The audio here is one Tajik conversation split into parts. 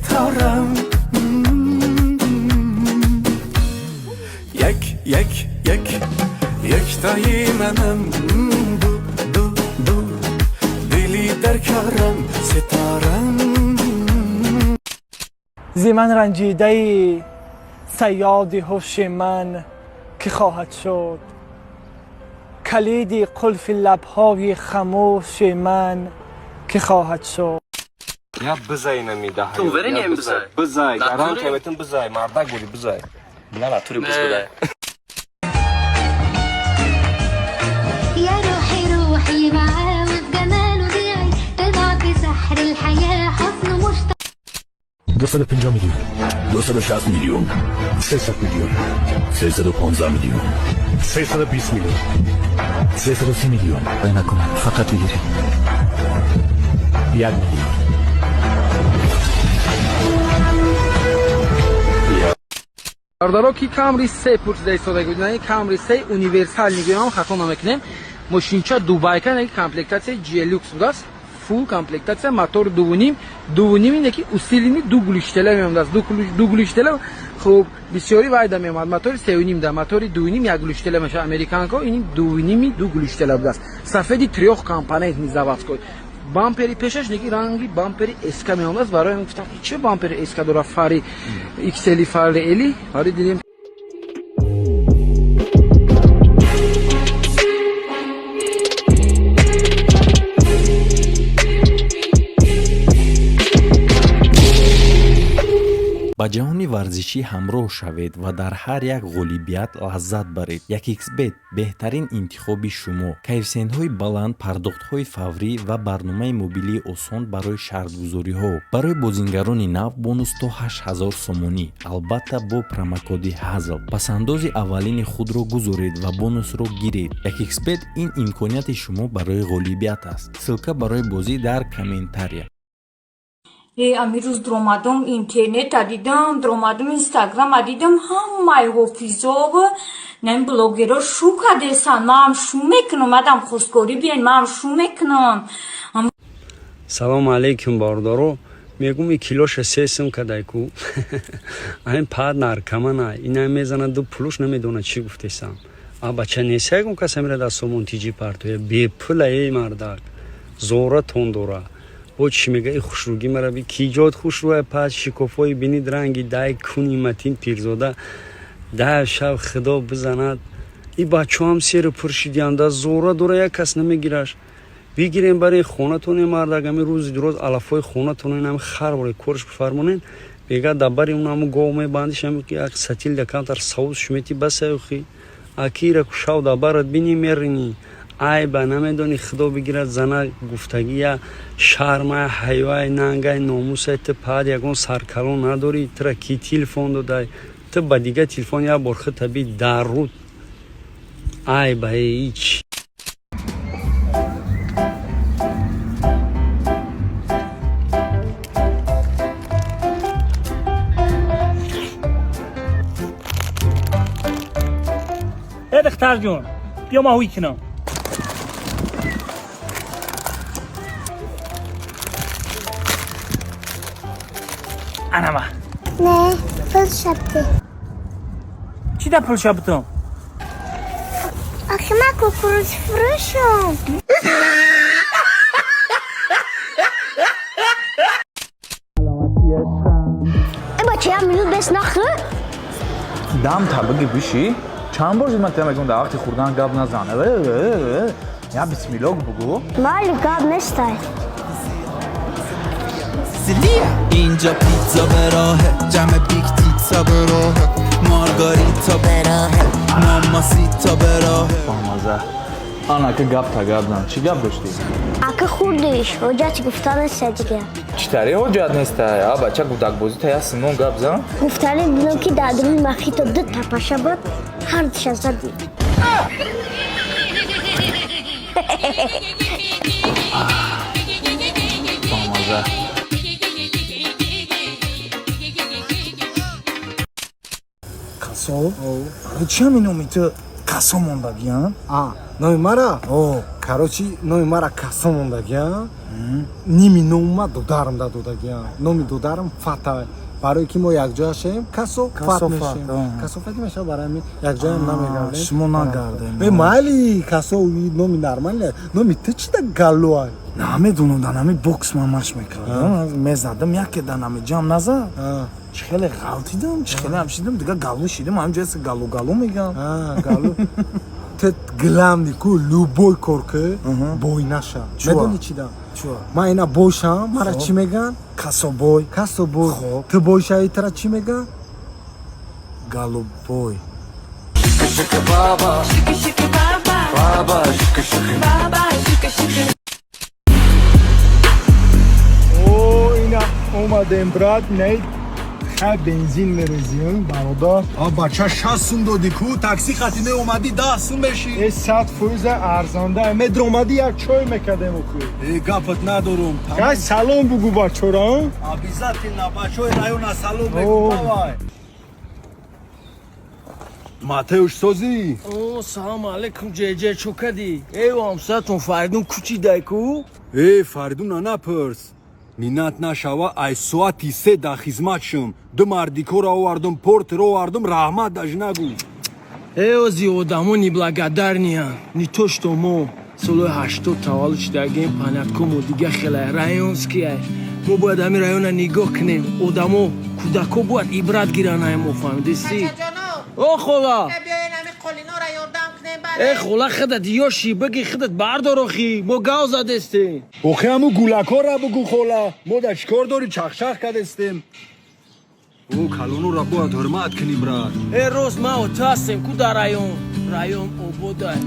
Ситорам. Як, як, як, яктои манам. Ду, ду, ду, дили дар корам, ситорам. Зи ман ранҷидаи саёди ҳуши ман кӣ хоҳад шуд? Калиди қулфи лабҳои хамӯши ман кӣ хоҳад шуд? Я бизай намидаҳ. Ту уверен ем бизай? Бизай, Натуре? Гарантия метам, бизай, мардак буди, бизай. На, натуре биз будай. يا روحي روحي معاه وفي جماله ضيعي طمع في سحر الحياة حسنه مش 250 میلیون، 260 میلیون، 300 میلیون، 315 میلیون، 320 میلیون، 330 میلیون. نکنم فقط بگیریم 1 میلیون. Бародаро, ки Камри се пурсида истода будем, ин Камри се универсал мегӯям, хато намекунем. Мошинча дубайка, неки комплектация G-Lux будааст, фул комплектация, мотор дувуним, дувуним, неки усиленный ду глушителя меомадааст, ду глушителя. Хуб, бисёри вайда меомад мотори сеюним, да мотори дувуним як глушителя мешавад американко, ин дувуними ду глушителя будааст. Сафеди трёхкомпонентный, заводской. Бампери пешаш неки ранги бампери СК меомадааст. Барои ҳамин гуфтам, че бампери СК дора, фари XL, фари Эли, фари дидем. Ба ҷаҳони варзишӣ ҳамроҳ шавед ва дар ҳар як ғолибият лаззат баред. 1xBet беҳтарин интихоби шумо: коэффисиентҳои баланд, пардохтҳои фаврӣ ва барномаи мобилии осон барои шартгузориҳо. Барои бозингарони нав бонус то 8000 сомонӣ, албатта бо промокоди ҳазл. Пасандози аввалини худро гузоред ва бонусро гиред. 1xBet ин имконияти шумо барои ғолибият аст. Ссылка барои бозӣ дар комментария. Э, ами рӯз дуромадам, интернета дидам, дуромадам, инстаграма дидам, ҳамаи ҳофизову нами блогеро шу кардесан. Маам шу мекунам, мадам хостгорӣ биен, маам шу мекунам. Салому алейкум, бародаро. Мегум, и килоша 3 сум кадай ку. Айн пад наркамана, ина мезана ду пулуш намедона чӣ гуфтесам. А бача нест, ягон кас амира дар сомон тиҷи партоя бепула. Эй мардак, зора тон дора. Бо чӣ мега? И хушрӯгӣ мара би, ки ҷод хушрӯя. Пас шикофҳои бинид, ранги дай куни матин пирзода да шав худо бизанад. И бачаҳам серу пур шидианда, зора дора, як кас намегираш. Бигирем барои хонатоне, мардак, ами рӯзи дуроз алафҳои хонатон инами хар бори корш бифармонен. Бега дар бари он ҳаму гов мебандиш, ами як сатил да камтар савз шумети басаюхи акира шав дар барат бини мерини. Айба намедони, худо бигирад зана гуфтагия, шармай, ҳаёай, нангай, номусай. Ту пад ягон саркалон надорӣ, тура ки телефон додай? Ту ба дига телефон як бор хита би дар руд айба ич. Э, духтарҷон, биё, ман ҳуй кунам. Анама. Не, пул шабти. Чӣ да пул шабтум? Охи ман кукуруз фурӯшам. Э, бача, як минут бес нахӯр. Дам та биги, биши. Чанд бор ман тя мегӯм, дар вақти хӯрдан гап назан. Я бисмилло бугӯ. Майли, гап нестай. اینجا پیتزا به راهه، جمع بیگ تیتسا به راهه، مارگاریتا به راهه، ماماسیتا به راهه. Бамаза. Ана ка гап та гап зан, чӣ гап доштӣ? Ака, хурдиш, ҳоҷати гуфтан неста дига. Чӣ тари ҳоҷат неста? А бача, гудакбозӣ та як синон гап зан. Гуфтани дидам, ки дар рӯи махито ду тапаша буд, ҳар душа задӣ. Бамаза. Касо? Чӣ ҳамин номи ту касо мондагиам? Номи мара? Короче, номи мара касо мондагиам, ними нома додарам да додагиам. Номи додарам Фата, барое ки мо якҷоя шавем, касо фат мешем, касофат мешава. Барои ҳамин якҷоям намегардем. Шумо нагардем. Э, майли, касо номи нормале. Номи ту чи да галлуай? Намедонам, дар нами бокс ман маш мекардам, мезадам, яке дар нами ҷам назад, чӣ хеле ғалтидам, чӣ хеле ҳамшидам, дига галу шидам, ҳамҷояс галу галу мегам. Галу. Ту главный ку, любой кор ки, бой наша. Медони чи да? Ман ина бошам, мара чӣ меган? Касобой. Касобой. Ту бой шави, тара чӣ меган? Галубой. Баба, баба. О, ина омадем, брат, не хай, бензин мерезим, бародар. А бача, 60 сум додӣ ку, такси хати меомадӣ, 10 сум меши. Э, 100% арзонда медромадӣ, як чой мекардем ку. Э, гапат надорум. Хай, салом бугу бачора. Обязательно, бачои района салом мегу, давай. Матеуш, созӣ? О, салом алейкум, ҷеҷе, чӯ кадӣ? Э, ҳамсаятон Фаридун кучидай ку? Э, Фаридуна напурс. Минат нашава, ай соати 3 да хизмат шум, ду мардикоро овардум, портеро овардум, раҳмат даже нагу. Э, ози одамо неблагодарный ян, не то что мо солҳои 80 таваллуд шудагем, понятко мо дига хелай, районский ай. Мо бояд ҳамин района нигоҳ кунем, одамо, кӯдако бояд ибрат гиранд ай мо, фаҳмидисӣ? О, хола. Э, хола, худат ёши, бигӣ, худат бардор, охи мо гав задестем. Охи, ҳаму гулакора бугу, хола, мо да чӣ кор дорӣ, чахчах кадестем. О, калонура бояд ҳурмат кунӣ, брат. Э, рост, ма ту ҳастем ку дар район, район ободай.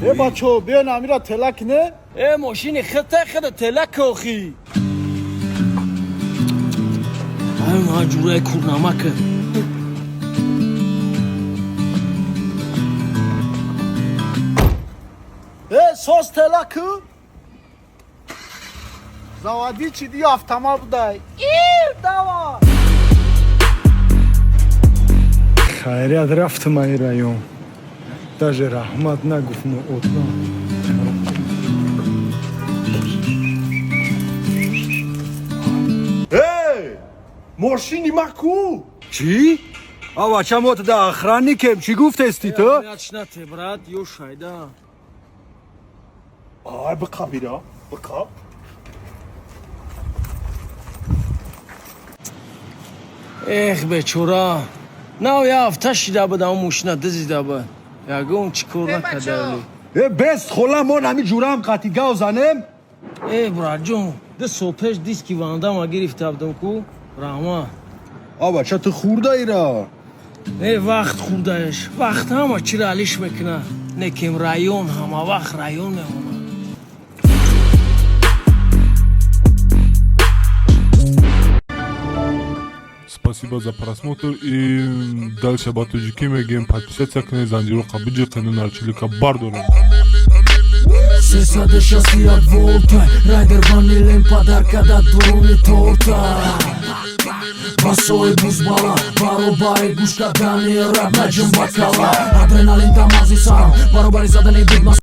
Э, бачо, биён, амира тела кине. Э, мошини худта, худа тела ки, охи. Ай, ма ҷураи курнамака. Э, соз тела ку. Заводи чи ди автомат будай. Давай. Хайрият, рафтам ай район. Даже раҳмат нагуфт ноодам. Эй, мошини ма ку? Чӣ? А бача, мо да охранник ем, чӣ гуфтести ту? Начнате, брат, ё шайда. Ай, биқабира, биқаб. Эх, бечора. Нав я ҳафта шида буд, ам мошина дизида буд. Ягон чӣ кор накарда. Э, бест, хола, мо нами ҷурам қати гав занем. Э, братҷон, 2 сол пеш диски вандама гирифта будам ку, раҳмат. А бача, ту хурдаира. Э, вақт хурдаеш, вақт ҳама чиро алиш мекунад, некем район ҳама вақт район мемонад. Спасибо за просмотр и дальше ба тоҷикӣ мегӯем: подписаться кунед, занҷироқа биҷиқену нарчилика бардорем. 361 волта, райдер ванилем, подарка да дуруни торта. Басои бузбала, баробари гӯш кардани рап, наҷим бакала, адреналин дар мағзи сарам, баробари задани бигма.